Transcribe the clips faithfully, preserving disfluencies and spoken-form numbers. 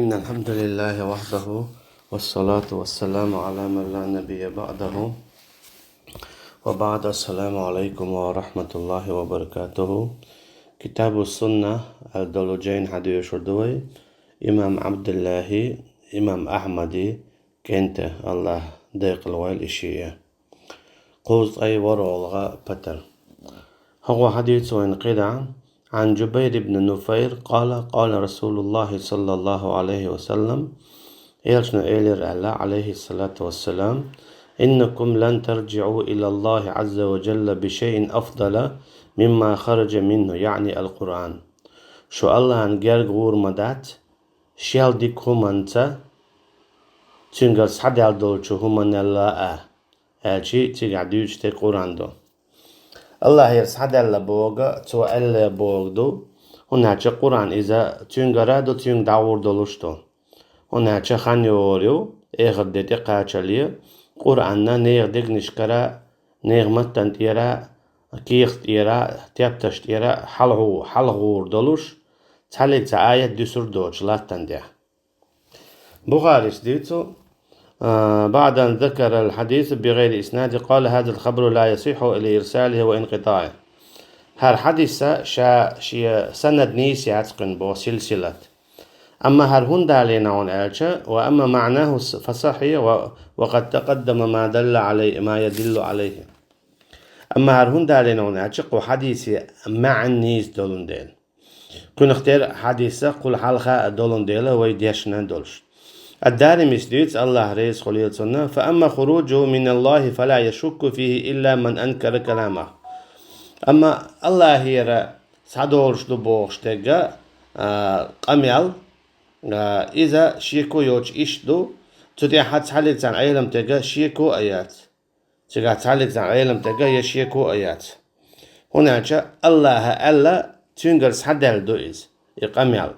إن الحمد لله وحده، والصلاة والسلام على من لا نبي بعده، وبعد، السلام عليكم ورحمة الله وبركاته. Китабу Сунна аьлла долу жайна хьадоьшур ду вай имам Ӏабдуллахьи, имам Ахьмади кӀентий, АллахӀа декъалвойла и шиъ. Кхузткъе ворхӀалгӀа патар. ХӀокхо хьадийцар вайна кхидӀа: عن جبير بن نفير قال: قال رسول الله صلى الله عليه وسلم, элчано элира аьлла, عليه الصلاة والسلام: إنكم لن ترجعوا إلى الله عز وجل بشيء أفضل مما خرج منه, يعني القرآن. Шу АллахӀана герга гӀур ма дац шел дика хӀуманца, цуьнгара схьадаьлла долчу хӀуманал а, аьлча, цигахь дуьйцуш дерг Къуръан ду. АллахӀера схьадаьлла бохург, цо аьлла бохург ду, хӀунда аьлча Къуръан иза цуьнгара а ду, цуьнга дӀагӀур долуш а ду. ХӀунда аьлча хан йогӀур ю, эхарт де тӀекхачале, Къуръанна нехан дегнашкара, нехан маттана тӀера, кехат тӀера, тепташ тӀера хьалхагӀу-, хьалхагӀур долуш, цхьаллиг цхьа аят дуьсур доцуш латтана тӀехь. Бухарис дуьйцу, а, بعد أن ذكر الحديث بغير إسناد قال: هذا الخبر لا يصح لإرساله وانقطاعه. ХӀара хьадис ша шен санад нийса яц кхуьнан боху, силсилат. Амма хӀара хӀунда далийна хьуна аьлча, وأما معناه فصحيح و-، وقد تقدم ما دل عليه، ما يدل عليه. Амма хӀара хӀунда далийна хьуна аьлча, кху хьадисе маьӀна нийса долун дела. Кхунах тера хьадис кхул хьалха а долун дела вай дешна долуш. Ад-Даримис дуьйцу, АллахӀ реза хуьлийла цунна: فأما خروجه من الله فلا يشك فيه إلا من أنكر كلامه. Амма АллахӀера схьадолуш ду бохуш дерг а, къамел, а, иза шеко йоцуш иштта ду, цу тӀехь цхьаллиг цхьана Ӏеламстага шеко а яц. Цигахь цхьаллиг цхьана Ӏеламстага я шеко а яц. ХӀунда аьлча АллахӀа аьлла, цуьнгара схьадаьлла ду иза, и къамел.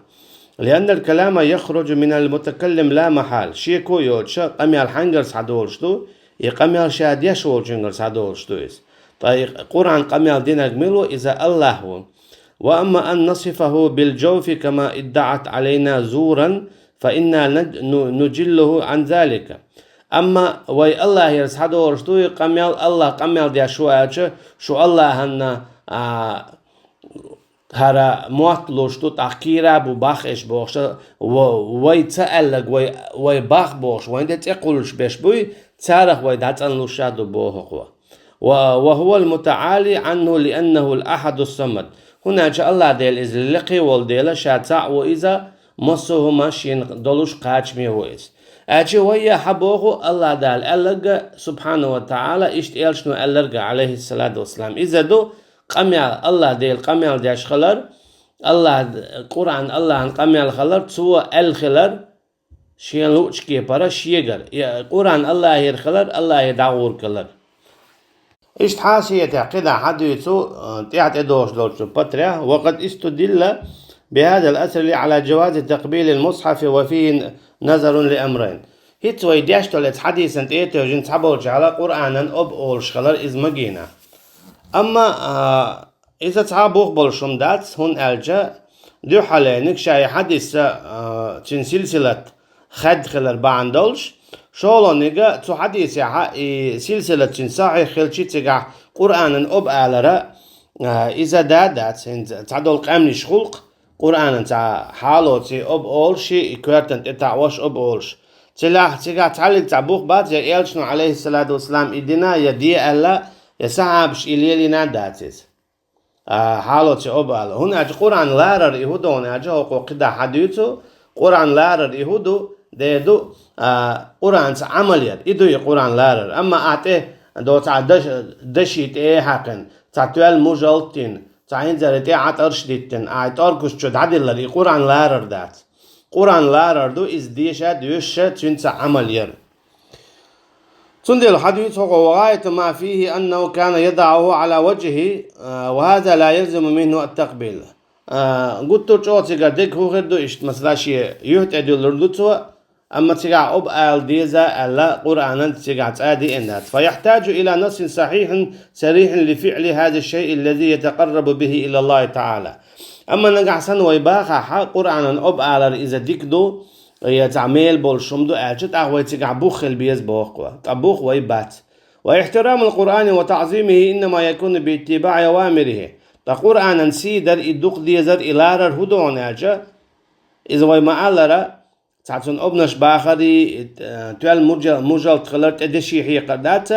لأن الكلام يخرج من المتكلم لا محالة. Шеко йоцуша къамел хьаьнгара схьадолуш ду, и къамел ша деш волчуьнгара схьадолуш ду иза. Ткъа и Къуръан къамел динарг мила ву, иза АллахӀ ву. وأما أن نصفه بالجوف كما ادعت علينا زورا فإنا نج-، ن-، نجله عن ذلك. Амма вай АллахӀера схьадолуш ду и къамел, АллахӀ къамел деш ву аьлча, шу АллахӀанна, а, хӀара мотт луш ду, тӀаккха кийра бу бах иш бохуша, ва-, вай ца аьлларг вай, вай бах бохуш, вайн де цӀе кхуллуш беш буй, царах вай дӀацӀанлуш а ду боху-кх вай. Ва, وهو المتعالي عنه لأنه الأحد الصمد. ХӀунда аьлча АллахӀ Дела иза лекхе волу дела, ша цхьаъ ву иза, массо а хӀума шена долуш кхачаме ву иза. Аьлча вай а хьан боху АллахӀ Дала аьлларг а, субхьанаху ва таӀала, иштта элчано аьлларг а, Ӏалайхиссалату вассалам. Иза ду къамел, АллахӀ Дела къамел деш хилар, АллахӀ, Къуръан АллахӀан къамел хилар, цо аьлла хилар, шен луучу кепара шегара. Я Къуръан АллахӀера хилар, АллахӀе дӀагӀур хилар. Иштта хьашиятехь кхидӀа хьадуьйцу, а, тӀаьхьа тӀедогӀуш долчу патарехь: وقد استدل بهذا الأثر على جواز تقبيل المصحف وفيه نظر لأمرين. ХӀинца вай деш долу эцу хьадисан тӀе а тевжина цхьаболчарна Къуръанан оба олуш хилар иза магийна. Амма, а, иза цхьа а бух болуш хӀума дац, хӀунда аьлча дуьххьалерниг ша и хьадис, а, цуьнан силсилат хадда хилар бахьана долуш, шолгӀаниг а цу хьадисехь и силсилат цуьнан сахьихь хилча цигахь Къуръанан оба алара, а, иза да а дац, хӀинца цхьадолу къаьмнаш гӀуллакх, Къуръанан цхьа хьалоций оба олуш, и коьртана тӀетаӀош оба олуш. Цигахь, цигахь цхьаллиг цхьа бух бац, я элчано, Ӏалайхиссалату вассалам, и дина, я де аьлла, я сахьабаш и лелийна а дац иза. А, хьалоций оба ала. ХӀунда аьлча Къуръан ларар и хӀун ду, хӀунда аьлча хӀокхо кхидӀа хьадуьйцу, Къуръан ларар и хӀун ду, де ду, а, Къуръанца Ӏамал яр. И ду и Къуръан ларар. Амма ахь тӀе доцахь даш-, даши тӀе а хьаькхина, цхьа тоьлла мужалт а дина, цхьа хӀинзаре тӀе Ӏа тӀарш а диттина, ахь тӀоргаш чу дӀадиллар, и Къуръан ларар дац. Къуръан ларар ду, иза деша а, доьшуша а, цуьнца Ӏамал яр. Цундела хьадуьйцу хӀокхо: وغاية ما فيه أنه كان يضعه على وجهه، а, وهذا لا يلزم منه التقبيل. А, гуттар а чӀогӀа цигара дерг хӀун хир ду иштта, масала, шен юьхь тӀе дуьллур ду цо, амма цигахь оба ала деза аьлла, Къуръанан цигахь цӀа а деана дац. فيحتاج إلى نص صحيح صريح لفعل هذا الشيء الذي يتقرب به إلى الله تعالى. Амма нагахь санна вай бахахь, Къуръанан оба алар иза дика ду, я цхьа мел болуш хӀума ду аьлча, тӀаккха вай цигахь бух хила беза боху-кх вай. Ткъа бух вай бац. واحترام القرآن وتعظيمه إنما يكون باتباع أوامره. Ткъа Къуръанан сий дар, и дукха дезар, и ларар хӀун ду хьуна аьлча, иза вай ма-аллара, цхьа цунна обанаш бахар, и, э, тоьлла мужа-, мужалт хилар, тӀе деши хьекхар дац,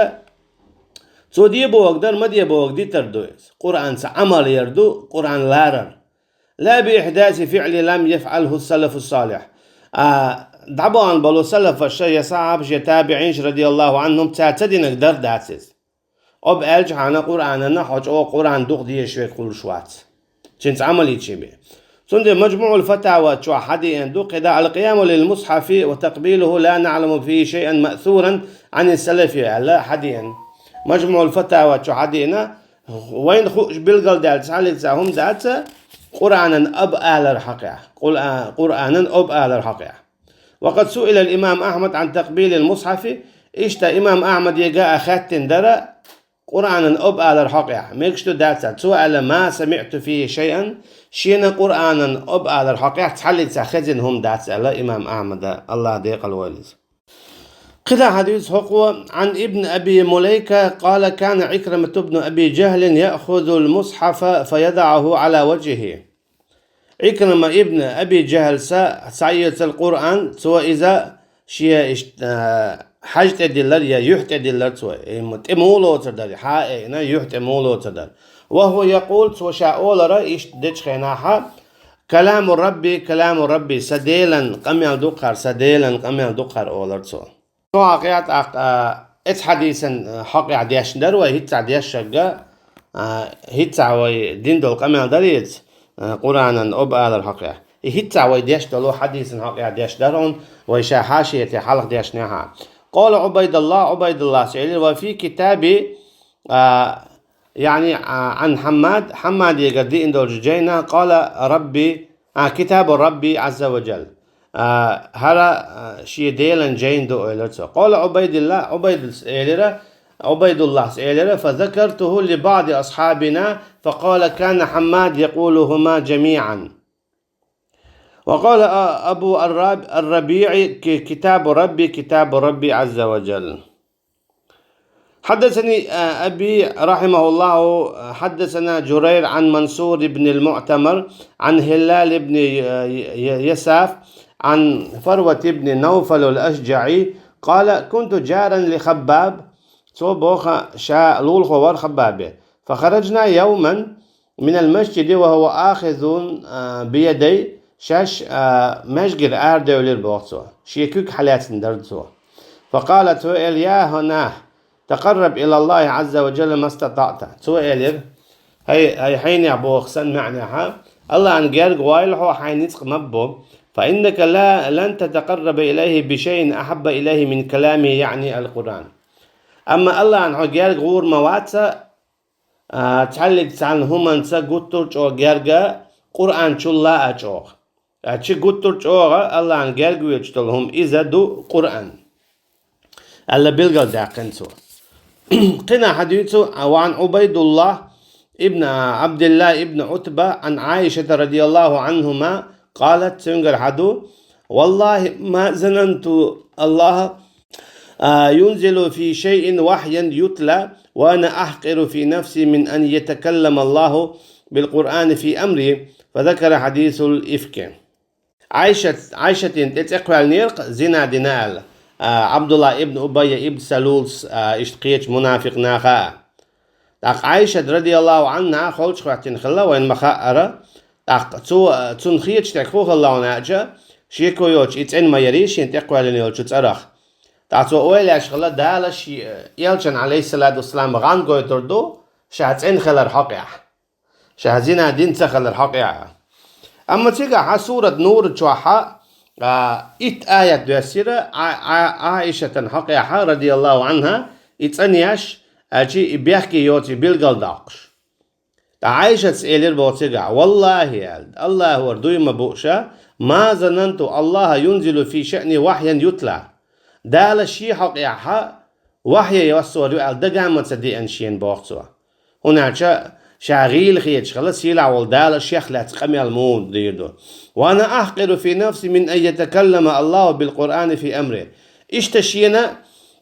цо де бохург дар, ма де бохург дитар ду иза. Къуръанца Ӏамал яр ду, Къуръан ларар. لا بإحداث فعل لم يفعله السلف الصالح. А, дӀабахана болу салафаша, я сахьабаша, я табиӀинаш, радияллаху Ӏанхум, цара ца динарг дар дац иза. Оба аьлча хьуна Къуръанана хьо чӀогӀа Къуръан дукха дезаш верг хуьлуш вац, цуьнца Ӏамал йича бен. Цундела Маджмуъул Фатава чохь хьадеана ду, кхидӀа: القيام للمصحف وتقبيله لا نعلم فيه شيئا مأثورا عن السلف аьлла хьадеана. Маджмуъул Фатава чохь хьадеана, вайна хууш билгалдаьлла цхьаллица хӀума дац, Къуръанан оба алар хьокъехь. Къуръа-, Къуръанан оба алар хьокъехь. وقد سئل الإمام أحمد عن تقبيل المصحف, иштта имам Ахьмадега а хаьттина дара Къуръанан оба алар хьокъехь. Мегаш ду дац, цо аьлла: ما سمعت فيه شيئا, шена Къуръанан оба алар хьокъехь цхьаллица хезина хӀума дац аьлла имам Ахьмада, АллахӀ декъала войла иза. КхидӀа хьадийс хӀокхо: عن ابن أبي مليكة قال كان عكرمة بن أبي جهل يأخذ المصحف فيضعه على وجهه. Ӏикрима ибн Аби Джахьлас схьаэцар Къуръан, цо иза шен иш-, а, хьаж тӀе диллар я юьхь тӀе диллар цо. М, тӀе муха лоцур дара, хьа а айина, юьхь тӀе муха лоцур дара. وهو يقول, цо ша олара, иштта дечу хенахьа: كلام ربي، كلام ربي, сан Делан къамел ду-кх хӀара, сан Делан къамел ду-кх хӀара, олара цо. Цу хьокъехь тӀаккха, а, эцу хьадийсан, а, хьокъехь дешна дара вай, хӀинцца дешшарг, а, хӀинцца вай дина долу къамел дара иза, а, Къуръанан оба алар хьокъехь. И хӀинцца вай деш долу хьадийсан хьокъехь деш дара хьуна, вай ша хьашия тӀе хьалха дешнехь а. قال عبيد الله, Ӏубайдуллас элира: وفي كتابي, а, يعني, а, عن حماد, Хьаммадегара деана долчу жайна, قال ربي, а, كتاب ربي عز وجل. А, хӀара, а, шен Делан жайна ду, ойла йира цо. قال عبيد الله, Ӏубайдуллас элира, Ӏубайдуллас элира: فذكرته لبعض أصحابنا فقال كان حماد يقولهما جميعا. وقال أ-، أبو الرب-، الربيع ك-، كتاب ربي، كتاب ربي عز وجل. حدثني، آه، أبي رحمه الله، آه، حدثنا جرير عن منصور بن المعتمر عن هلال بن ي-، ي-، يساف عن فروة بن نوفل الأشجعي قال: كنت جارا لخباب. Цо боху ша лулахо вара Хаббабе. فخرجنا يوما من المسجد وهو آخذ، آه، بيدي. Шаьш, а, маьждигера арадевлира боху цо. Шен куьг хьалаьцна дара цо. فقال, цо элира: يا هناه، تقرب إلى الله عز وجل ما استطعت. Цо элира: хӀай, хӀай хьенех боху сан маьӀнехьа, АллахӀан герга гӀойла хьо хьайн ницкъ ма бо. فإنك لا، لن تتقرب إليه بشيء أحب إليه من كلامه، يعني القرآن. Амма АллахӀан хьо герга гӀур ма вац, а, цхьаллиг цхьана хӀуманца гуттар а чӀогӀа герга, Къуръанчул а чӀогӀа. А, чи гуттар а чӀогӀа АллахӀан герга воьдуш долу хӀума иза ду Къуръан, аьлла билгалдаьккхина цо. Кхин а хьадийцу, а, وعن عبيد الله بن عبد الله بن عتبة عن عائشة رضي الله عنهما قالت, цуьнгара хьаду: والله ما ظننت الله، آه، ينزل في شيء وحيا يتلى وأنا أحقر في نفسي من أن يتكلم الله بالقرآن في أمري، فذكر حديث الإفك. Ӏайшат-, Ӏайшатина тӀе цӀе кхоьллинера-кх зина дина аьлла, а, Ӏабдулла ибн Убайя ибн Салулс, а, иштта кхечу мунафикъ наха а. ТӀаккха Ӏайшат, радияллаху Ӏанха, холчу хӀоьттина хилла, вайна ма-хаъара. ТӀаккха цо, цунна хеташ дерг хӀун хилла аьлча, шеко йоцуш и цӀена ма яра шена тӀе кхоьллина йолчу цӀарах. ТӀаккха цо ойла еш хилла, Дала шен элчанна, Ӏалайхиссалату вассалам, гӀан гойтур ду, ша цӀена хилар хьокъехь. Ша зина дина ца хилар хьокъехь. Амма цигахь сурат Нур чохь, а, итт аят доьссира, а, а, Ӏайшатан хьокъехь, радияллаху Ӏанха, и цӀанъеш, аьлча и бехке йоций билгалдоккхуш. Ткъа Ӏайшатас элира боху цигахь: والله, аьлла, АллахӀора дуй ма бу ша, ما ظننت الله ينزل في شأني وحيا يتلى. Дала шен хьокъехь вахье йоссор ю аьлла дага а ма ца деана шена, боху цо. ХӀунда аьлча Ша гӀийла хеташ хила, сийлахь волу Дала шех лаьцна къамел муха дийр ду. «وأنا أحقر في نفسي من أن يتكلم الله بالقرآن في أمري». Иштта шена,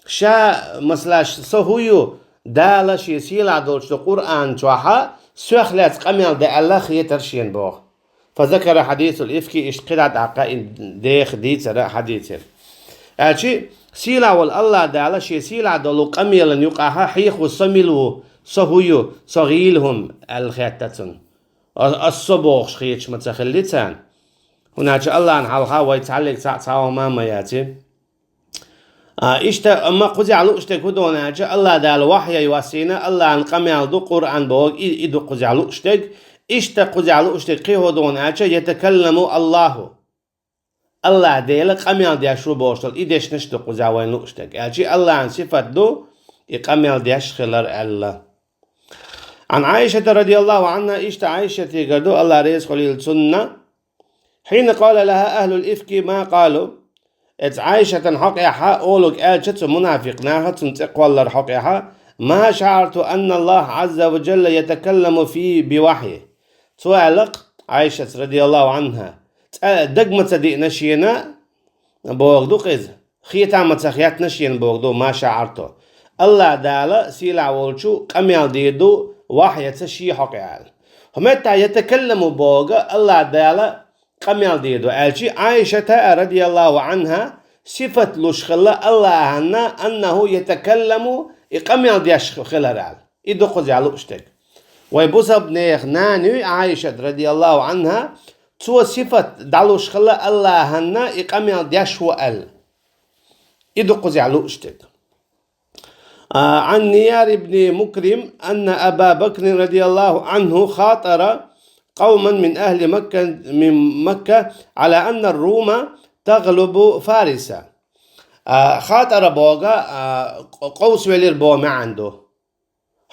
ша, масала, со хӀу ю, Дала шен сийлахь долчу Къуръан чохь соьх лаьцна къамел де аьлла хетар шена боху. فذكر حديث الإفك, иштта кхидӀа тӀаккха и деха дийцара хьадийцира. Аьлчи, сийлахь волу Аллах Дала шен сийлахь долу къамелан юкъахь хьехо со мила ву, со хӀу ю, со гӀийла хӀума аьлла хетта цунна. Ас, ас со бохуш хеташ ма ца хилли царна. ХӀунда аьлча Аллахьна хьалха вай цхьаллиг цхьаъ цхьа хӀума ма яци. А, иштта, амма кхузехь лууш дерг хӀун ду аьлча, Аллах Дала вахьй йоссийна, Аллахьан къамел ду, Къуръан боху, и, и ду кхузехь лууш дерг. Иштта кхузехь лууш дерг кхин хӀун ду аьлча, يتكلم الله. Аллах Дела къамел деш ву бохуш долу и дешнаш ду кхузехь вайна лууш дерг. Аьлчи Аллахьан сифат ду, и къамел деш хилар аьлла. عن عائشة رضي الله عنها, иштта Ӏайшатигара ду, Аллах реза хуьлийла цунна, حين قال لها أهل الإفك ما قالوا. Эцу Ӏайшатан хьокъехь олуг аьлча цу мунафикъ наха цунна цӀе кхоллар хьокъехь: «ما شعرت أن الله عز وجل يتكلم في بوحي». Цо аьлла-кх, Ӏайшас, радияллаху Ӏанха, цкъа дага ма ца диъна шена, боху ду-кх иза, хета ма ца хетна шена, боху ду, «ما شعرت». Аллах Дала, сийлахь волчу, къамел дийр ду вахьйаца шен хьокъехь аьлла. ХӀун меттахь «يتكلم» боху, Аллах Дала къамел дийр ду аьлчи, Ӏайшата, радияллаху Ӏанха, сифат луш хилла Аллахьанна, «أنه يتكلم», и къамел деш хилар аьлла. И ду кхузехь лууш дерг. Вай бусалба нехан нана юй Ӏайшат, радияллаху Ӏанха, цо сифат дӀалуш хилла Аллахьанна, и къамел деш ву аьлла. И ду кхузехь лууш дерг. А, عن نيار بن مكرم أن أبا بكر رضي الله عنه خاطر قوما من أهل مكة، من مكة، على أن الروم تغلب فارس. А, хатара боху, а, къ-, къовсавелира боху маьӀна ду.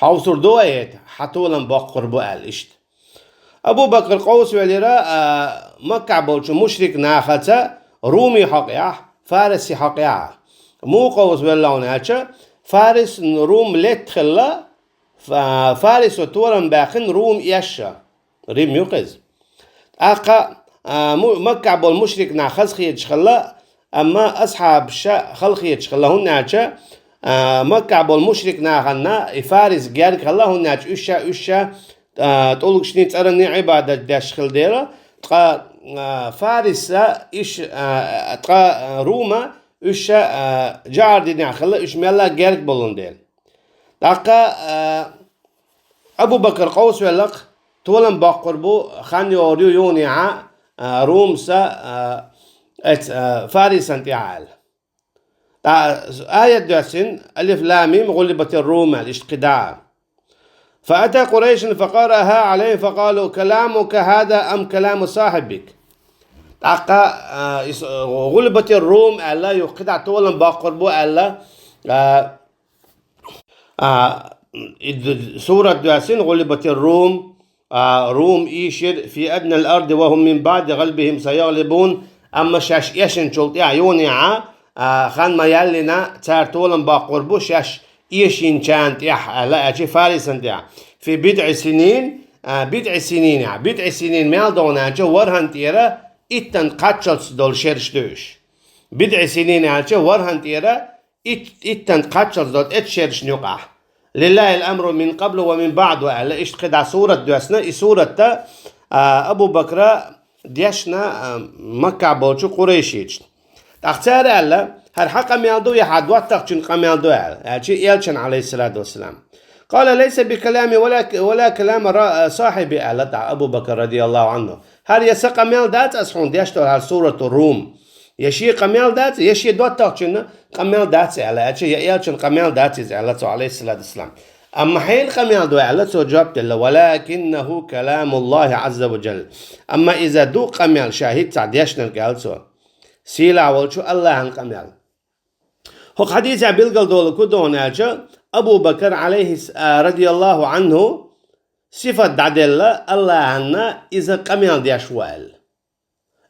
Хьовсур ду вай хӀета, хьан толам боккхур бу аьлла иштта. Абу Бакр къовсавелира, а, Маккахь болчу мушрик нахаца, Руми хьокъехь, Фариси хьокъехь. Муха къовсавелла хьуна аьлча, Фарис, Рум летта хилла, Фа-, Фарисо торам баьккхина Рум эшша. Рим ю-кх иза. ТӀаккха, а, му-, Маккахь болу мушрик нах хазахеташ хилла, амма асхьабаша халахеташ хилла, хӀунда аьлча, а, Маккахь болу мушрик нахана и Фарис герга хилла, хӀунда аьлча уьш ша, уьш ша, а, тӀулгашний, цӀаранний Ӏибадат деш хилла дела, ткъа, а, Фариса иш, а, ткъа, а, Рума уьш ша, а, жӀар динехь хилла, уьш мелла герга болун дела. ТӀаккха, а, Абу Бакр къовсавелла-кх, толам боккхур бу, хан йогӀур ю юнехьа, а, Румса, а, эц-, а, Фарисан тӀехь аьлла. ТӀа-, аят доьссина: «ألف لام ميم غلبت الروم», аьлла, иштта кхидӀа. «فأتى قريشا فقرأها عليهم فقالوا: كلامك هذا أم كلام صاحبك؟» ТӀаккха, а, ис-, «غلبت الروم» аьлла, юха кхидӀа толам боккхур бу аьлла, а, А, и д-, сурат доьссина: «غلبت الروم», а, Рум ийшира, «في أدنى الأرض وهم من بعد غلبهم سيغلبون», амма шаьш эшначул тӀаьхьа юнехьа, а, хан ма яьллина, цара толам боккхур бу шаьш эшийначарна тӀехь, аьлла, аьлча Фарисан тӀехь. «في بضع سنين», а, «بضع سنين», а, «بضع سنين» мел догӀна аьлча, ворхӀан тӀера иттан кхаччалц долу шераш ду уьш. «بضع سنين» аьлча, ворхӀан тӀера ит-, иттан кхаччалц долу эцу шерашна юкъахь. «لله الأمر من قبل ومن بعد» аьлла, иштта кхидӀа сурат доьссина, и суратта, а, Абу Бакра дешна, а, Маккахь болчу къурайшична. ТӀаккха цара аьлла: «ХӀара хьан къамел ду, я хьан доттагӀчун къамел ду?» аьлла, аьлча элчан, алейхиссалату вассалам. «قال: ليس بكلامي ولا ك-، ولا كلام را-، صاحبي», аьлла тӀаккха Абу Бакр, радияллаху Ӏанху. «ХӀара я сан къамел дац ас хьуна деш долу хӀара сурату Рум. Я шен къамел дац, я шен доттагӀчун къамел дац», аьлла, аьлча, я элчан къамел дац иза, аьлла цо, алейхиссалату вассалам. «Амма хьенан къамел ду?» аьлла цо жоп делла: «ولكنه كلام الله عز وجل». Амма иза ду къамел ша хӀинцца дешнарг, аьлла цо. Сийлахь волчу Аллахьан къамел. ХӀокху хьадисехь билгал долу ку догӀна аьлча, Абу Бакр, алейхис-, а, радияллаху Ӏанху, сифат дӀаделла Аллахьанна, иза къамел деш ву аьлла.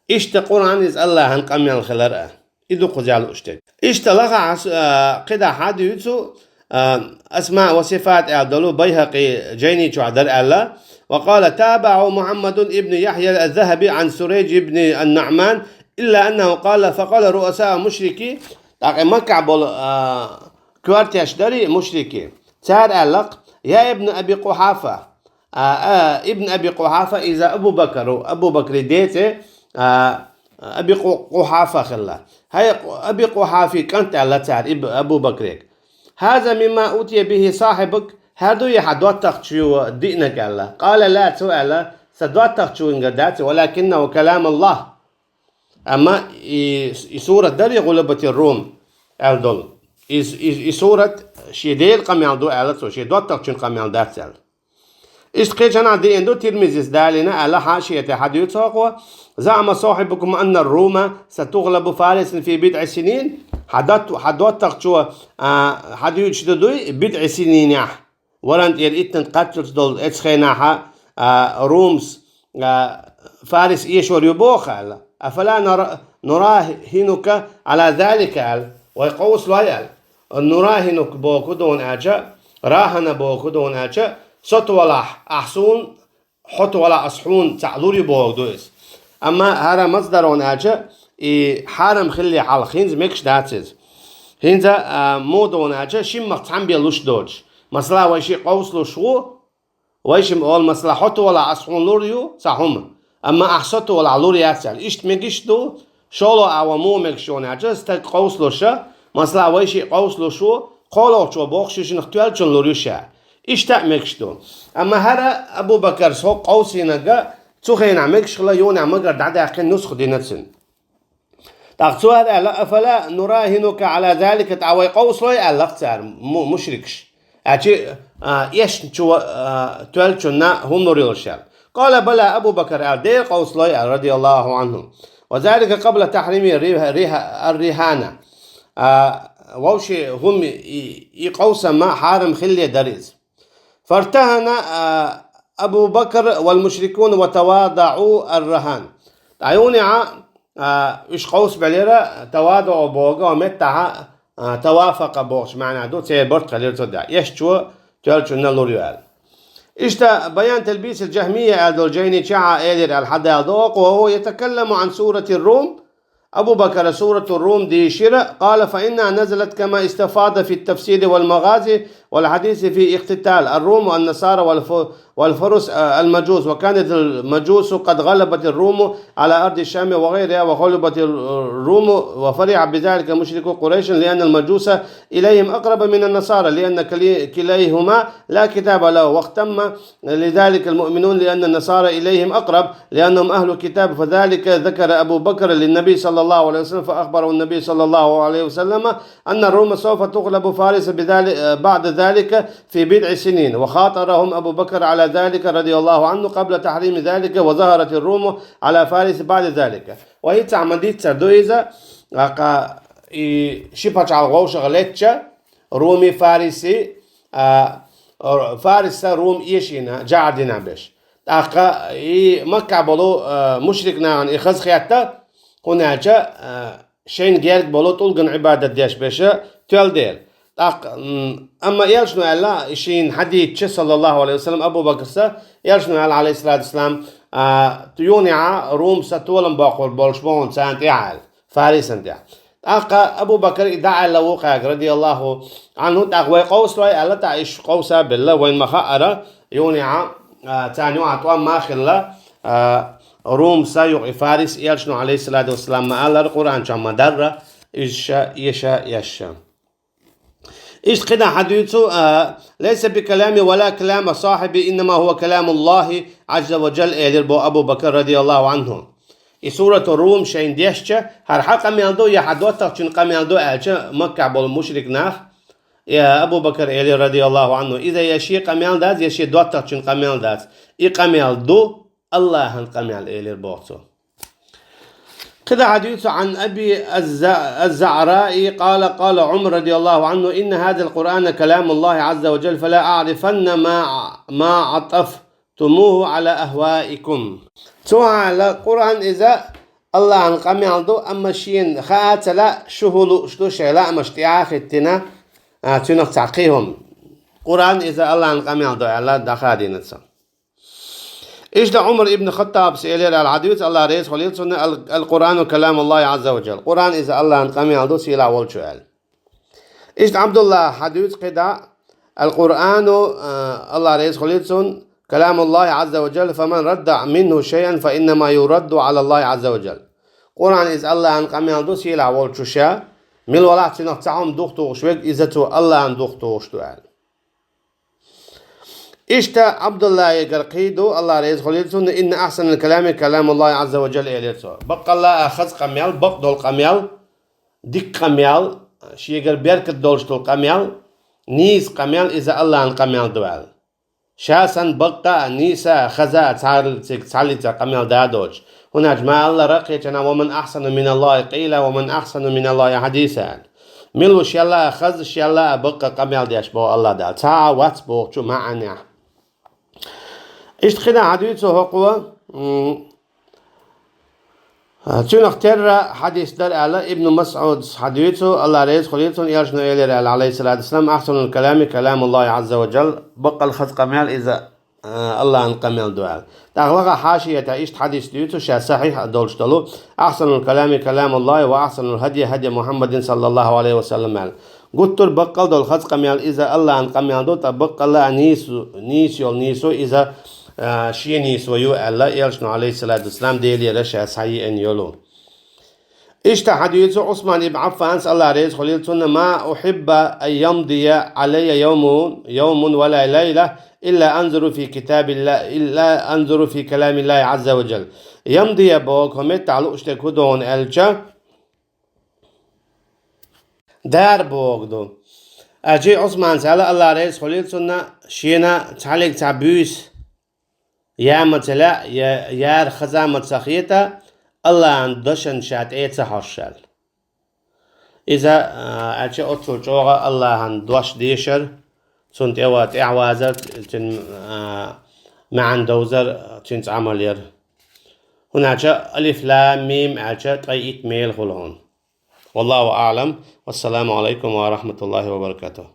Иштта Къуръан иза Аллахьан къамел хилар а. И ду кхузехь лууш дерг. Иштта лахахь, а, кхидӀа хьадуьйцу, а, Асма ва сифат аьлла долу Байхакъи Жайни чохь дара аьлла. وقال تابعه محمد بن يحيى الذهبي عن سريج بن النعمان إلا أنه قال فقال رؤساء المشركين, тӀаккха Маккахь болу, а, коьртеш дарий мушрикийн. Цара аьлла-кх: «Я ибн Аби Къухьафа». А, а, ибн Аби Къухьафа иза Абу Бакар ву, Абу Бакри ден цӀе, а, Аби Къу-, Къухьафа хилла. «ХӀай, Аби Къухьафин кӀант», аьлла цара иб-, Абу Бакрига. «هذا مما أتي به صاحبك», хӀара дуй хьан доттагӀчо диънарг аьлла. «قال لا», цо аьлла, сан доттагӀчуьнгара дац, «ولكنه كلام الله». Амма и, и сурат дарий «غلبت الروم» аьлла долу. И, и, и сурат шен Делан къамел ду аьлла цо, шен доттагӀчун къамел дац аьлла. Иштта кхечанхьа деана ду, Тирмизис далийна аьлла хьашия тӀехь хьадуьйцу хӀокхо: «زعم صاحبكم أن الروم ستغلب فارس في بضع سنين». Хьан дот-, хьан доттагӀчо, а, хьадуьйцуш ду дуй, «بضع سنين» варан тӀера иттанна кхаччалц долу эцу хенахьа, а, Румс, а, Фарис эшор ю боху аьлла. «أفلا نرا-, نراهنك على ذلك», аьлла. Вай къовсалой аьлла. «نراهنك» боху дуна аьлча, «راهن» боху дуна аьлча, соту валахь, ахь суна хьоту валахь, ас хьуна цхьаъ лур ю боху ду иза. Амма хӀара мацдаро аьлча, и хьарам хилале хьалха, хӀинца мегаш дац иза. ХӀинца, а, муха ду аьлча, шиммах цхьаьна бен луш доцуш. Масала, вай шиъ къовсалуш ву, вай шимма олу, масала, хьоту валахь, ас хьуна лур ю цхьа хӀума. Амма ахь соту валахь, лур яц аьлла. Иштта мегаш ду, шолгӀа агӀор муха мегаш ю аьлча, стаг къовсалуша, масала, вай шиъ къовсалуш ву, кхоалгӀачо боху ши шинах тоьллачунна лур ю ша. Иштта а мегаш ду. Амма хӀара Абу Бакар со къовсийнарг, цу хенахь мегаш хилла, юха магар дӀадаьккхина, нусха дина цуьнан. ТӀаккха цо аьлла: «أفلا نراهنك على ذلك», тӀаккха вай къовсалой аьлла-кх цара, му-, мушрикаш. Аьлча, а, эшначо, а, тоьллачунна хӀума лур йолуш аьлла. «قال بلى», Абу Бакар аьлла, дера къовсалой аьлла, رضي الله عنه. «وذلك قبل تحريم الرها-، الرها-، الرهانة». А, вовши хӀума и, и къовсам ма хьарам хилале дара иза. «فارتهن، а, أبو بكر والمشركون وتواضعوا الرهان». ТӀаккха юха, а, уьш къовсабелира, тавадуъ боху меттахьа, а, тавафакъа бохучу маьӀна ду, церан барт хилира цу тӀехь. Эшначо тоьллачунна лур ю аьлла. Иштта «Баян талбисил джахмия» аьлла долу Джайни чохь а элира аьлла хьадалла ду, хӀокхо: «وهو يتكلم عن سورة الروم». Абу Бакара Сурату Рум дийшира, قال: «فإنها نزلت كما استفاض في التفسير والمغازي والحديث في اقتتال الروم والنصارى والف-، والفرس، آه، المجوس، وكانت المجوس قد غلبت الروم على أرض الشام وغيرها، وغلبت الروم وفرح بذلك مشركو قريش، لأن المجوس إليهم أقرب من النصارى، لأن كلي-، كليهما لا كتاب له، واهتم لذلك المؤمنون، لأن النصارى إليهم أقرب، لأنهم أهل كتاب، فذلك ذكر أبو بكر للنبي صلى الله عليه وسلم، فأخبره النبي صلى الله عليه وسلم أن الروم سوف تغلب فارس بذلك، بعد ذلك في بضع سنين، وخاطرهم أبو بكر على ذلك رضي الله عنه قبل تحريم ذلك، وظهرت الروم على فارس بعد ذلك. Ва хӀинца ма дийццара ду иза, ака, и ши пачхьалкх вовшах леттача, Руми, Фариси, а, Р-, Фариса Рум эшийна, жӀар дина беш. ТӀаккха и Маккахь болу, а, мушрик нахана и хаза хетта, хӀунда аьлча, а, шайна герга болу тӀулган Ӏибадат деш беша тоьлла дела. ТӀаккха, м, амма Элчано аьлла, и шийна хьадийцча, саллаллаху алейхи ва саллям, Абу Бакрса, Элчано аьлла, алейхиссалату вассалам, а, юханехьа Румса толам боккхур болуш боху царна тӀехьа аьлла. Фарисан тӀехь. ТӀаккха Абу Бакр и дӀааьлла ву кхаьга, радияллаху анху, тӀаккха вай къовсалой аьлла, тӀаккха иш къовса а белла, вайн ма хаъара, юханехьа, а, царна юхьа тӀом ма хилла, а, Румса юкъа и Фарис, Элчано, алейхиссалату вассалам, ма аллара, Къуръан чохь ма дарра, иза ша, эша, эша. Иштта кхидӀа хьадуьйцу, а, «ليس بكلامي ولا كلام صاحبي، إنما هو كلام الله عز وجل», элира бо Абу Бакр, радияллаху анху. И сурату Рум шайна дешча, хӀара хьан къамел ду, я хьан доттагӀчун къамел ду аьлча, Маккахь болу мушрик нах, я Абу Бакр элира, радияллаху анху, иза я шен къамел дац, я шен доттагӀчун къамел дац. И къамел ду Аллахьан къамел, элира боху цо. КхидӀа хьадуьйцу عن أبي الز-، الزعراء قال: قال عمر رضي الله عنه: إن هذا القرآن كلام الله عز وجل، فلا أعرفن ما، ما عطفتموه على أهوائكم. Цо аьлла, Къуръан иза Аллахьан къамел ду, амма шена хаа ца лаьа, шу хӀун лууш ду шайн лаамаш тӀехьа хӀиттина, А, цуьнах цхьа кхин хӀума. Къуръан иза Аллахьан къамел ду аьлла, дӀахадийна цо. Иштта Ӏумар ибн Хаттабс элира аьлла хьадис, Аллах реза хуьлийла цунна, ал-, «Ал-Къуръану каламуллахи азза ва джал». Къуръан иза Аллахьан къамел ду, сийлахь волчу аьлла. Иштта Абдулла хьадис кхидӀа, «Ал-Къуръану», а, Аллах реза хуьлийла цунна, «каламуллахи азза ва джал, фаман радда минху шайъан, фа иннама юрадду алаллахи азза ва джал». Къуръан иза Аллахьан къамел ду, сийлахь волчу ша, мила валахь цуьнах цхьа хӀума духтухуш верг, иза цо Аллахьан духтухуш ду аьлла. Иштта Абдуллахьегара кхин ду, Аллах реза хуьлийла цунна, «Инна ахсанал калами каламуллахи азза ва джал», элира цо. Баккъалла а хаза къамел, бакъдолу къамел, дика къамел, шегара беркат долуш долу къамел, нийса къамел, иза Аллахьан къамел ду аьлла. Ша санна баккъа а, нийса а, хаза а цхьаллица, цхьаллица къамел да доцуш. ХӀунда аьлча ма аллара кхечанхьа: «Ва ман ахсану миналлахи къийла, ва ман ахсану миналлахи хьадиса», аьлла. Мила ву шелла а хаза, шелла а баккъа къамел деш боху Аллах Дала. Цхьа а вац бохучу маьӀнехь. Иштта кхидӀа хьадуьйцу хӀокхо, м, цуьнах терра хьадис дара аьлла, Ибн МасӀудс хьадуьйцу, Аллах реза хуьлийла цунна, элчано элира аьлла, алейхиссалату вассалам, «Ахсанул калами каламуллахи азза ва джал», баккъал хаза къамел иза, а, Аллахьан къамел ду аьлла. ТӀаккха лаха хьашиятехь иштта хьадис дуьйцу, ша сахьихь а долуш долу, «Ахсанул калами каламуллахи ва ахсанул хадйи хадйи Мухаммадин саллаллаху алейхи ва саллам», аьлла. Гуттар баккъал долу хаза къамел иза Аллахьан къамел ду, ткъа баккъалла а нийсо, нийса йолу нийсо иза, а, шен нийсо ю аьлла, элчано, алейхиссалату вассалам, Делера ша схьаеана йолу. Иштта хьадуьйцу Ӏусман ибн Ӏаффанс, Аллах реза хуьлийла цунна: «Ма ухибба ан ямдия алайя йомун, йомун ва ла лайла, илла анзуру фи китабилла, илла анзуру фи каламиллахи азза ва джал». Ямдия боху, хӀокху меттехь лууш дерг хӀун ду хьуна аьлча, дара боху ду. Аьлча Ӏусманс аьлла, Аллах реза хуьлийла цунна, шена цхьаллиг цхьа буьйса я ма ца лаьа, я яра хаза ма ца хета, Аллахьан дашан ша тӀе ца хьожуш аьлла. Иза, а, аьлча оццул чӀогӀа Аллахьан дош дешар, цунна тӀе ва-, тӀаьхьавазар, цуьнан, а, маьӀна довзар, цуьнца Ӏамал яр. ХӀунда аьлча алиф лам мим аьлча ткъе итт мела хуьлу хьуна. Валлаху аълам. Вассаламу алайкум ва рахматуллахи ва баракатух.